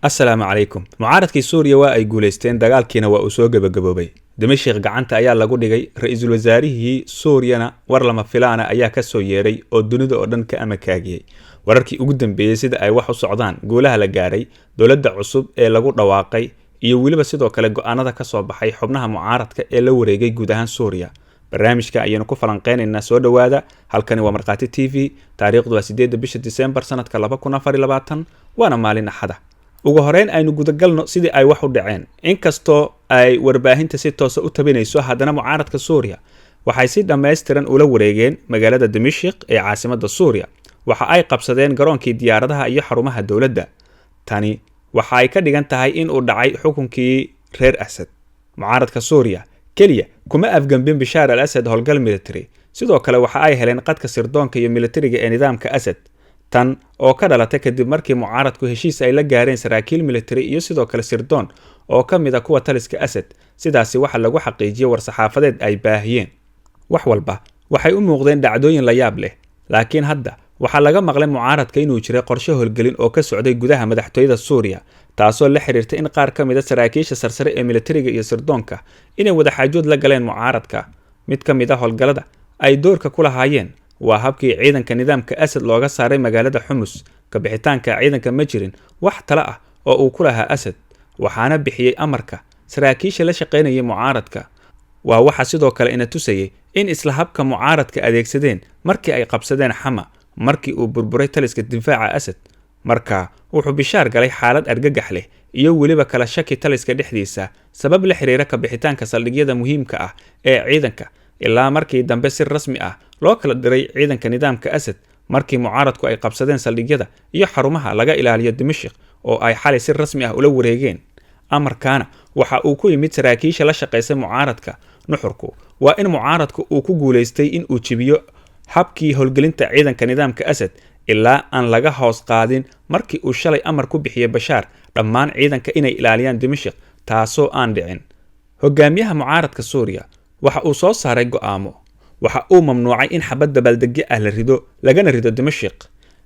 Assalaamu calaykum. Mucaaradkii Suuriya waa ay guulaysteen, dagaalkiina waa uu soo gebagaboobay. Dimashik gacanta ayaa lagu dhigay. Ra-iisul wasaarihii Suuriyana war lama filaana ayaa kasoo yeeray oo dunida oo dhan ka amakaagiyey. Wararkii ugu dambeeyey, sida ay wax u socdaan, guulaha la gaaray, dowladda cusub ee lagu dhawaaqay iyo weliba sidoo kale go-aanada kasoo baxay xubnaha mucaaradka ee la wareegay guud ahaan Suuriya, barnaamijka ayaanu ku falanqeynaynaa. Soo dhowaada, halkani waa Markhaati TV. Taariikhdu waa 8-da bisha Disembar sanadka 2024, waana maalin Axada. Ugu horeyn aynu gudagalno sidii ay wax u dhaceen. Inkastoo ay warbaahinta si toosa u tabinayso, haddana mucaaradka Suuriya waxay si dhammaystiran ula wareegeen magaalada Dimashik ee caasimadda Suuriya. Waxa ay qabsadeen garoonkii diyaaradaha iyo xarumaha dowladda. Tani waxa ay ka dhigan tahay in uu dhacay xukunkii reer Asad. Mucaaradka Suuriya keliya kuma afgambin Bishaar al Asad howlgal military, sidoo kale waxa ay heleen qadka sirdoonka iyo militariga ee nidaamka Asad. Tan oo ka dhalatay kadib markii mucaaradku heshiis ay la gaareen saraakiil military iyo sidoo kale sirdoon oo ka mid a kuwa taliska Asad. Sidaasi waxaa lagu xaqiijiyey war-saxaafadeed ay baahiyeen. Wax walba waxay u muuqdeen dhacdooyin la yaab leh, laakiin hadda waxaa laga maqlay mucaaradka inuu jiray qorshe howlgelin oo ka socday gudaha madaxtooyada Suuriya, taasoo la xiriirtay in qaar ka mid a saraakiisha sarsare ee militariga iyo sirdoonka inay wadaxaajood la galeen mucaaradka. Mid ka mid a howlgallada ay doorka ku lahaayeen waa habkii ciidanka nidaamka Asad looga saaray magaalada Xumus. Kabixitaanka ciidanka ma jirin wax talo ah oo uu ku lahaa Asad, waxaana bixiyey amarka saraakiisha la shaqaynayay mucaaradka. Waa waxa sidoo kale ina tusayay in isla habka mucaaradka adeegsadeen markii ay qabsadeen Xama, markii uu burburay taliska difaaca Asad. Marka wuxuu Bishaar galay xaalad argagax leh iyo weliba kala shaki taliska dhexdiisa, sabab la xiriira kabixitaanka saldhigyada muhiimka ah ee ciidanka, ilaa markii dambe si rasmi ah loo kala diray ciidanka nidaamka Asad markii mucaaradku ay qabsadeen saldhigyada iyo xarumaha laga ilaaliyo Dimashik oo ay xalay si rasmi ah ula wareegeen. Amarkaana waxa uu ku yimid saraakiisha la shaqaysay mucaaradka. Nuxurku waa in mucaaradku uu ku guulaystay in uu jebiyo habkii howlgelinta ciidanka nidaamka Asad, ilaa aan laga hoos qaadin markii uu shalay amar ku bixiyey Bashaar dhammaan ciidanka inay ilaaliyaan Dimashik, taasoo aan dhicin. Hogaamiyaha mucaaradka Suuriya waxa uu soo saaray go'aamo. Waxa uu mamnuucay in xabad dabaaldegyo ah la rido, lagana rido Dimashik.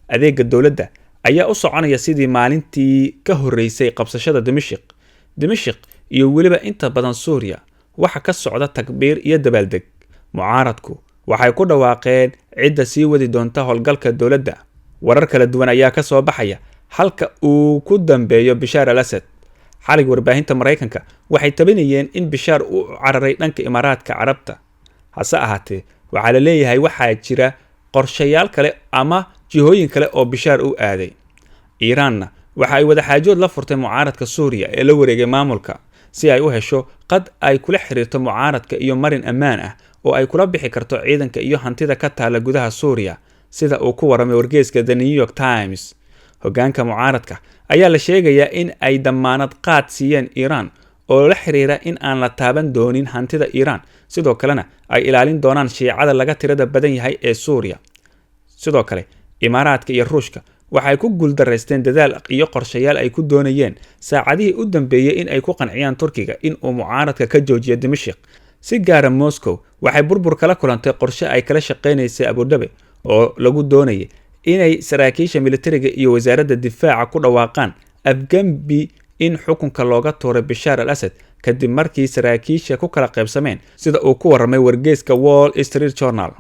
Adeega dowladda ayaa u soconaya sidii maalintii ka horreysay qabsashada Dimashik. Dimashik iyo weliba inta badan Suuriya waxa ka socda takbiir iyo dabaaldeg. Mucaaradku waxay ku dhawaaqeen cidda sii wadi doonta howlgalka dowladda. Warar kala duwan ayaa ka soo baxaya halka uu ku dambeeyo Bishaar al Asad. Xalig warbaahinta Maraykanka waxay tabinayeen in Bishaar uu cararay dhanka Imaaraadka Carabta. Hase ahaatee, waxaa la leeyahay waxaa jira qorshayaal kale ama jihooyin kale oo Bishaar u aaday. Iiraanna waxa ay wadaxaajood la furtay mucaaradka Suuriya ee la wareegay maamulka, si ay u hesho qad ay kula xiriirto mucaaradka iyo marin ammaan ah oo ay kula bixi karto ciidanka iyo hantida ka taala gudaha Suuriya, sida uu ku waramay wargeyska The New York Times. Hogaanka mucaaradka ayaa la sheegayaa in ay damaanad qaad siiyeen Iiraan oo la xiriira in aan la taaban doonin hantida Iiraan, sidoo kalena ay ilaalin doonaan Shiicada laga tirada badan yahay ee Suuriya. Sidoo kale Imaaraadka iyo Ruushka waxay ku guuldaraysteen dadaal iyo qorshayaal ay ku doonayeen saacadihii u dambeeyey in ay ku qanciyaan Turkiga in uu mucaaradka ka joojiyo Dimashik. Si gaara Moscow waxay burbur kala kulantay qorshe ay kala shaqaynaysay Abudhabi oo lagu doonayay inay saraakiisha militariga iyo wasaaradda difaaca ku dhawaaqaan afgembi in xukunka looga tuuray Bishaar al Asad, kadib markii saraakiisha ku kala qaybsameen, sida uu ku warramay wargeyska Wall Street Journal.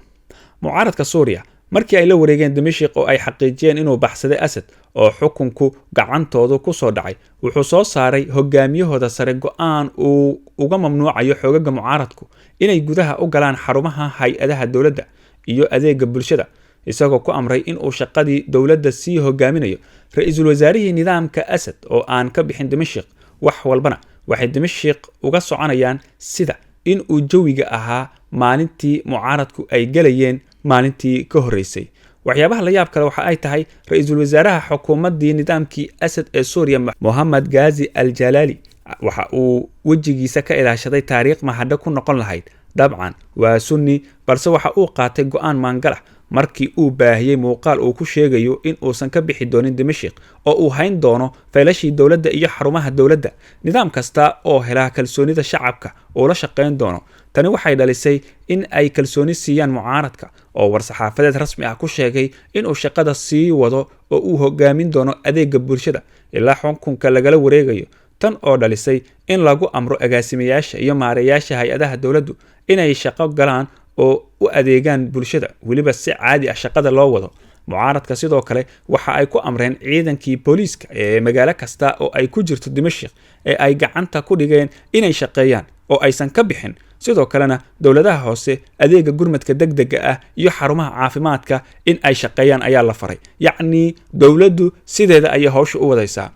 Mucaaradka Suuriya markii ay la wareegeen Dimashik oo ay xaqiijiyeen inuu baxsaday Asad oo xukunku gacantoodu ku soo dhacay, wuxuu soo saaray hogaamiyahooda sare go-aan uu uga mamnuucayo xoogaga mucaaradku inay gudaha u galaan xarumaha hay-adaha dowladda iyo adeega bulshada, isagoo ku amray in uu shaqadii dowladda sii hogaaminayo ra-iisul wasaarihii nidaamka Asad oo aan ka bixin Dimashik. Wax walbana waxay Dimashik uga soconayaan sida in uu jawiga ahaa maalintii mucaaradku ay galayeen maalintii ka horreysay. Waxyaabaha la yaab kale waxa ay tahay ra-iisul wasaaraha xukuumaddii nidaamkii Asad ee Suuriya, Mohamed Ghazi al Jalaali, waxa uu wejigiisa ka ilaashaday taariikh mahadho ku noqon lahayd. Dabcan waa Sunni, balse waxa uu qaatay go-aan maangal ah markii uu baahiyey muuqaal uu ku sheegayo in uusan ka bixi doonin Dimashik oo uu hayn doono faylashii dowladda iyo xarumaha dowladda, nidaam kasta oo helaa kalsoonida shacabka uu la shaqayn doono. Tani waxay dhalisay in ay kalsooni siiyaan mucaaradka oo war-saxaafadeed rasmi ah ku sheegay inuu shaqada sii wado oo uu hogaamin doono adeega bulshada. Ilaa xukunka lagala wareegayo, tan oo dhalisay in lagu amro agaasimayaasha iyo maareeyaasha hay-adaha dowladdu inay shaqo galaan oo u adeegaan bulshada, weliba si caadi ah shaqada loo wado. Mucaaradka sidoo kale waxa ay ku amreen ciidankii booliiska ee magaalo kasta oo ay ku jirto Dimashik ee ay gacanta ku dhigeen inay shaqeeyaan oo aysan ka bixin. Sidoo kalena dowladaha hoose, adeega gurmadka degdega ah iyo xarumaha caafimaadka in ay shaqeeyaan ayaa la faray. Yacnii dowladdu sideeda ayay howsha u wadaysaa.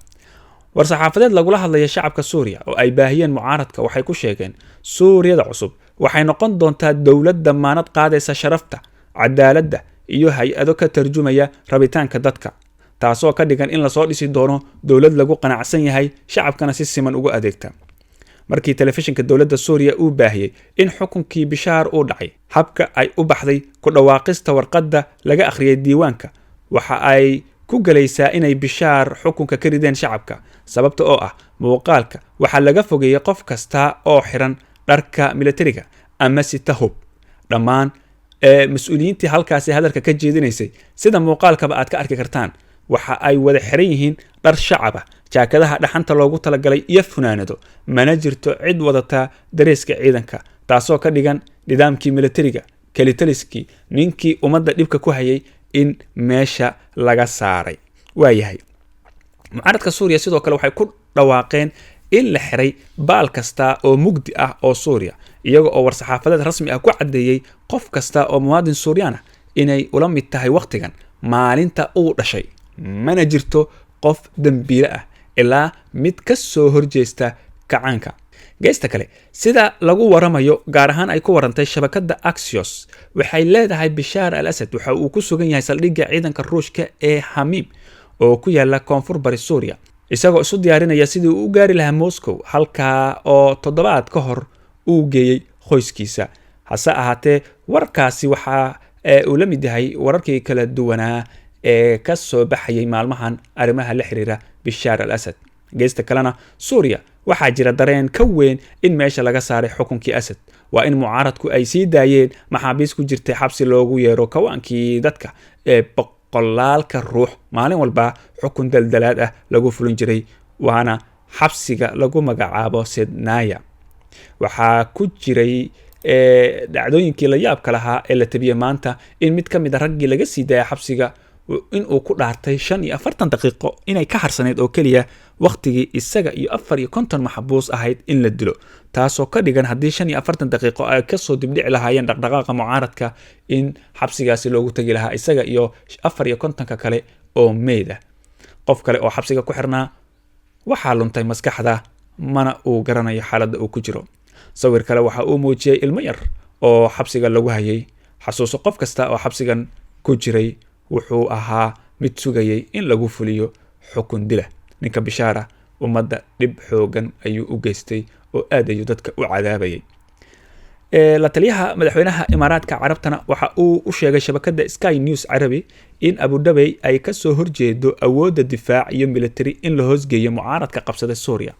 War-saxaafadeed lagula hadlaya shacabka Suuriya oo ay baahiyeen mucaaradka waxay ku sheegeen: Suuriyada cusub waxay noqon doontaa dowlad damaanad qaadaysa sharafta, cadaaladda iyo hay-ado ka tarjumaya rabitaanka dadka, taasoo ka dhigan in lasoo dhisi doono dowlad lagu qanacsan yahay, shacabkana si siman ugu adeegta. Markii telefishinka dowladda Suuriya uu baahiyey in xukunkii Bishaar uu dhacay, habka ay u baxday ku dhawaaqista warqadda laga akhriyay diiwaanka waxa ay ku galaysaa inay Bishaar xukunka ka rideen shacabka, sababta oo ah muuqaalka waxaa laga fogeeyey qof kasta oo xiran dharka militariga ama sita hub. Dhammaan ee mas-uuliyiintii halkaasi hadalka ka jeedinaysay, sida muuqaalkaba aad ka arki kartaan, waxa ay wada xiran yihiin dhar shacab ah, jaakadaha dhaxanta loogu talagalay iyo funaanado. Mana jirto cid wadataa dareeska ciidanka, taasoo ka dhigan nidaamkii militariga kelitaliskii, ninkii ummadda dhibka ku hayay, in meesha laga saaray. Waayahay, mucaaradka Suuriya sidoo kale waxay ku dhawaaqeen in la xiray baal kasta oo mugdi ah oo Suuriya, iyaga oo war-saxaafadeed rasmi ah ku caddeeyey qof kasta oo muwaadin Suuriyaan ah inay ula mid tahay wakhtigan maalinta uu dhashay, mana jirto qof dembiile ah ilaa mid ka soo horjeesta kacaanka. Geesta kale, sida lagu waramayo, gaar ahaan ay ku warantay shabakadda Axios, waxay leedahay Bishaar al Asad waxa uu ku sugan yahay saldhigga ciidanka Ruushka ee Hamiim oo ku yaala koonfur bari Suuriya, isagoo isu diyaarinaya sidii uu u gaari lahaa Moscow, halkaa oo toddobaad ka hor uu geeyey qoyskiisa. Hase ahaatee, warkaasi waxa uu la mid yahay wararkii kala duwanaa ee ka soo baxayay maalmahan arrimaha la xiriira Bishaar al Asad. Geesta kalena, Suuriya waxaa jira dareen ka weyn in meesha laga saaray xukunkii Asad. Waa in mucaaradku ay sii daayeen maxaabiis ku jirtay xabsi loogu yeero kawaankii dadka ee boqolaalka ruux maalin walba xukun daldalaad ah lagu fulin jiray, waana xabsiga lagu magacaabo Sednaya. Waxaa ku jiray dhacdooyinkii la yaabka lahaa ee la tabiyey maanta in mid ka mid a raggii laga sii daaya xabsiga inuu ku dhaartay 45 daqiiqo inay ka harsaneyd oo keliya wakhtigii isaga iyo 54 maxbuus ahayd in la dilo, taasoo ka dhigan haddii 45 daqiiqo ay kasoo dibdhici lahaayeen dhaqdhaqaaqa mucaaradka, in xabsigaasi loogu tegi lahaa isaga iyo 54-ka kale oo meyd ah. Qof kale oo xabsiga ku xirnaa waxaa luntay maskaxda, mana uu garanayo xaaladda uu ku jiro. Sawir kale waxa uu muujiyey ilmo yar oo xabsiga lagu hayay. Xasuuso, qof kasta oo xabsigan ku jiray wuxuu ahaa mid sugayay in lagu fuliyo xukun dila. Ninka Bishaara ummadda dhib xoogan ayuu u geystay oo aad ayuu dadka u cadaabayay. La taliyaha madaxweynaha Imaaraadka Carabtana waxa uu u sheegay shabakadda Sky News Carabi in Abudhabey ay kasoo horjeedo awoodda difaac iyo military in la hoosgeeyo mucaaradka qabsaday Suuriya.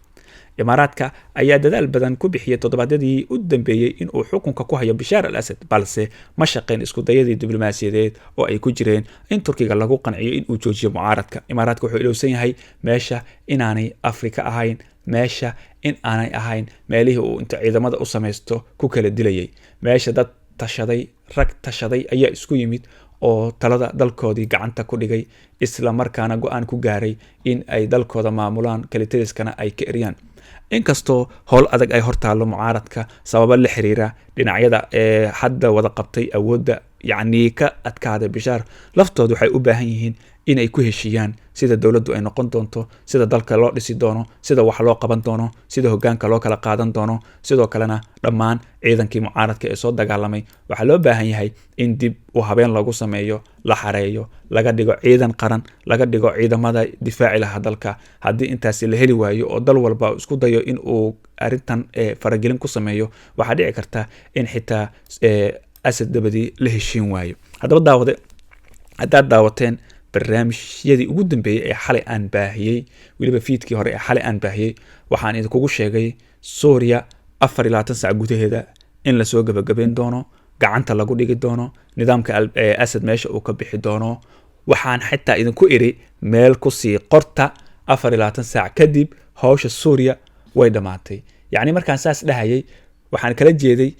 Imaaraadka ayaa dadaal badan ku bixiyey toddobaadyadii u dambeeyey in uu xukunka ku hayo Bishaar al Asad, balse ma shaqeyn iskudayadii diblomaasiyadeed oo ay ku jireen in Turkiga lagu qanciyo in uu joojiyo mucaaradka. Imaaraadka wuxuu ilowsan yahay meesha inaanay Afrika ahayn, meesha in aanay ahayn meelihii uu inta ciidamada u samaysto ku kala dilayay. Meesha dad tashaday, rag tashaday ayaa isku yimid oo talada dalkoodii gacanta ku dhigay, isla markaana go-aan ku gaaray in ay dalkooda maamulaan, kalitaliskana ay ka eryaan. Inkastoo howl adag ay hortaallo mucaaradka sababo la xiriira dhinacyada ee hadda wada qabtay awoodda, yacnii ka adkaaday Bishaar, laftooda waxay u baahan yihiin inay ku heshiiyaan sida dowladdu ay noqon doonto, sida dalka loo dhisi doono, sida wax loo qaban doono, sida hogaanka loo kala qaadan doono. Sidoo kalena dhammaan ciidankii mucaaradka ee soo dagaalamay waxaa loo baahan yahay in dib u habeen lagu sameeyo, la xareeyo, laga dhigo ciidan qaran, laga dhigo ciidamada difaaci lahaa dalka. Haddii intaasi la heli waayo oo dal walba isku dayo in uu arrintan faragelin ku sameeyo, waxaa dhici karta in xitaa Asad dabadii la heshiin waayo. Haddaba daawade, haddaad daawateen barnaamijyadii ugu dambeeyey ee xalay aan baahiyey, weliba fiidkii hore ee xalay aan baahiyey, waxaan idinkugu sheegay Suuriya 24 sac gudaheeda in lasoo gabagabeyn doono, gacanta lagu dhigi doono, nidaamka Asad meesha uu ka bixi doono. Waxaan xitaa idinku iri meel kusii qorta. 24 saac kadib howsha Suuriya way dhammaatay. Yacni markaan saas dhahayay, waxaan kala jeeday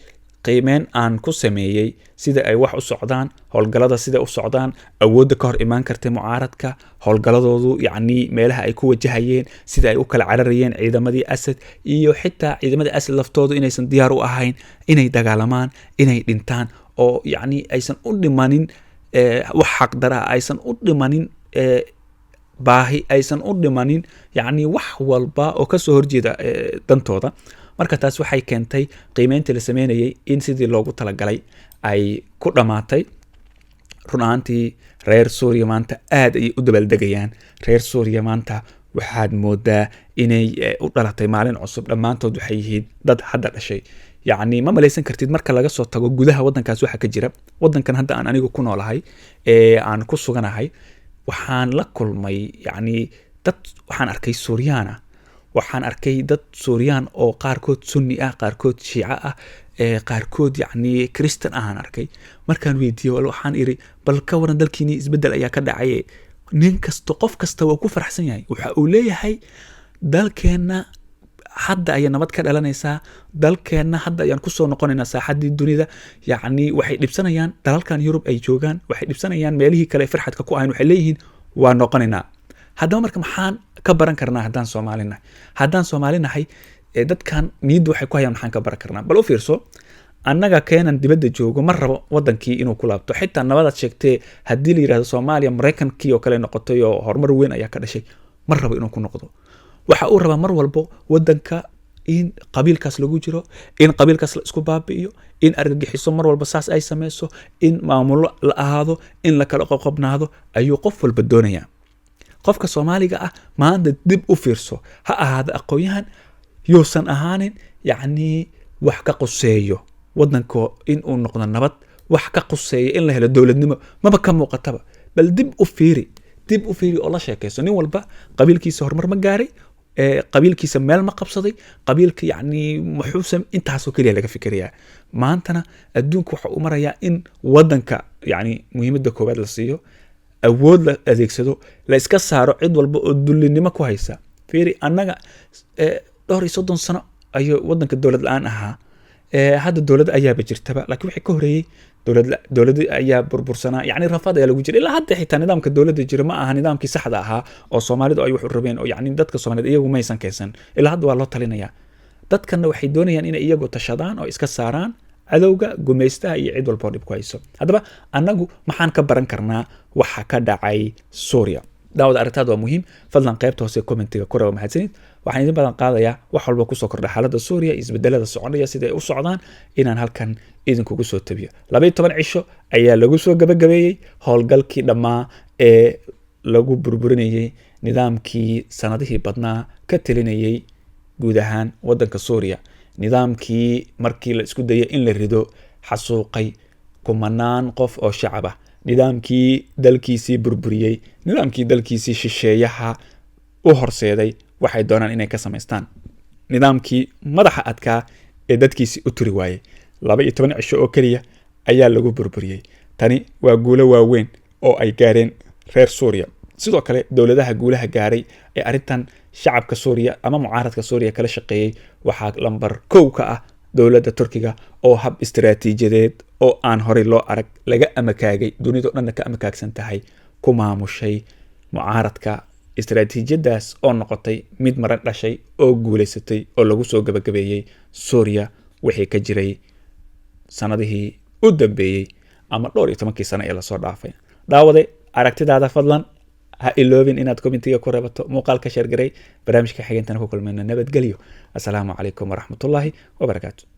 qiimeyn aan ku sameeyey sida ay wax u socdaan, howlgallada sida u socdaan, awoodda ka hor imaan kartay mucaaradka, howlgalladoodu, yacni meelaha ay ku wajahayeen, sida ay u kala cararayeen ciidamadii Asad, iyo xitaa ciidamadii Asad laftoodu inaysan diyaar u ahayn inay dagaalamaan, inay dhintaan, oo yacni aysan u dhimanin wax xaqdara ah, aysan u dhimanin baahi, aysan u dhimanin yacni wax walba oo kasoo horjeeda dantooda. Marka taas waxay keentay qiimeyntii la sameynayay in sidii loogu talagalay ay ku dhammaatay. Run ahaantii, reer Suuriya maanta aad ayay u dabaaldegayaan. Reer Suuriya maanta waxaad moodaa inay u dhalatay maalin cusub. Dhammaantood waxay yihiin dad hadda dhashay. Yacni ma malaysan kartid, marka laga soo tago gudaha waddankaas waxa ka jira, waddankan hadda aan anigu ku noolahay ee aan ku suganahay, waxaan la kulmay yacni dad, waxaan arkay Suuriyaan ah, waxaan arkay dad Suuriyaan oo qaarkood Sunni ah, qaarkood Shiico ah, qaarkood yacni Kristan ahaan arkay. Markaan weydiiyey, waxaan iri, "Bal ka waran dalkiini, isbeddel ayaa ka dhacay?" Nin kasta, qof kasta waa ku faraxsan yahay. Waxa uu leeyahay, "Dalkeenna hadda ayay nabad ka dhalanaysaa, dalkeenna hadda ayaan kusoo noqonaynaa saaxaddii dunida." Yacni waxay dhibsanayaan dalalkan Yurub ay joogaan, waxay dhibsanayaan meelihii kale firxadka ku ahayn. Waxay leeyihiin, "Waa noqonaynaa." Haddaba marka maxaan ka baran karnaa haddaan Soomaali nahay? Haddaan Soomaali nahay, dadkan niyadda waxay ku hayaan, maxaan ka baran karnaa? Bal u fiirso, annaga keenan dibadda joogo ma rabo wadankii inuu ku laabto. Xitaa nabadaad sheegtee, haddii la yidhahdo Soomaaliya Maraykankii oo kale noqotay oo horumar weyn ayaa ka dhashay, ma rabo inuu ku noqdo. Waxa uu rabaa mar walbo wadanka in qabiilkaas lagu jiro, in qabiilkaas la isku baabi'iyo, in argagixiso mar walba saas ay sameyso, in maamulo la ahaado, in la kala qoqobnaado ayuu qof walba doonayaa. Qofka Soomaaliga ah maanta dib u fiirso, ha ahaado aqoon-yahan yuusan ahaanin, yacni wax ka quseeyo wadanka in uu noqdo nabad, wax ka quseeyo in la helo dowladnimo maba ka muuqataba. Bal dib u fiiri, dib u fiiri oo la sheekayso nin walba. Qabiilkiisa horumar ma gaaray? Qabiilkiisa meel ma qabsaday? Qabiilka yacni muxuu intaasoo keliya laga fikirayaa. Maantana adduunka waxa uu marayaa in wadanka yacni muhiimadda koowaad la siiyo, awood la adeegsado, la iska saaro cid walba oo dullinimo ku haysa. Fiiri, annaga dhowr iyo 30 sano ayuu wadanka dowlad la-aan ahaa. Hadda dowlad ayaaba jirtaba, laakiin wixii ka horeeyey dowlad dowladda ayaa burbursanaa, yacni rafaad ayaa lagu jira. Ilaa hadda xitaa nidaamka dowladda jira ma aha nidaamkii saxda ahaa oo Soomaalidu ay wax u rabeen, oo yacni dadka Soomaaliyeed iyagu maysan keensan. Ilaa hadda waa loo talinayaa. Dadkanna waxay doonayaan inay iyagu tashadaan oo iska saaraan cadowga, gumaystaha iyo cid walba oo dhib ku hayso. Haddaba annagu maxaan ka baran karnaa waxa ka dhacay Suuriya? Daawad, arrintaad waa muhiim. Fadlan qaybta hoose commentiga ku raba. Mahadsanid. Waxaan idin badan qaadayaa wax walba kusoo kordha xaaladda Suuriya iyo isbedelada soconaya sida ay u socdaan inaan halkan idinkugu soo tabiyo. 12 cisho ayaa lagu soo gabagabeeyey howlgalkii dhammaa ee lagu burburinayey nidaamkii sanadihii badnaa ka telinayey guud ahaan waddanka Suuriya, nidaamkii markii la isku dayay in la rido xasuuqay kumanaan qof oo shacab ah, nidaamkii dalkiisii burburiyey, nidaamkii dalkiisii shisheeyaha u horseeday waxay doonaan inay ka samaystaan, nidaamkii madaxa adkaa ee dadkiisii u turi waayey. 12 cisho oo keliya ayaa lagu burburiyey. Tani waa guulo waaweyn oo ay gaareen reer Suuriya. Sidoo kale dowladaha guulaha gaaray ee arrintan shacabka Suuriya ama mucaaradka Suuriya kala shaqeeyey waxaa lambar 1 ka ah dowladda Turkiga, oo hab istaraatiijiyadeed oo aan horey loo arag, laga amakaagay, dunidao dhanna ka amakaagsan tahay, ku maamushay mucaaradka. Istaraatiijiyadaas oo noqotay mid maran dhashay oo guuleysatay oo lagu soo gabagabeeyey Suuriya wixii ka jiray sanadihii u dambeeyey ama dhowr iyo tobankii sano ee lasoo dhaafay. Daawade, aragtidaada fadlan ha iloobin inaad commentiga ku reebato, muuqaalka share garay. Barnaamijka xigeentan ku kulmayna, nabadgelyo. Assalaamu calaykum waraxmatullaahi wabarakaatu.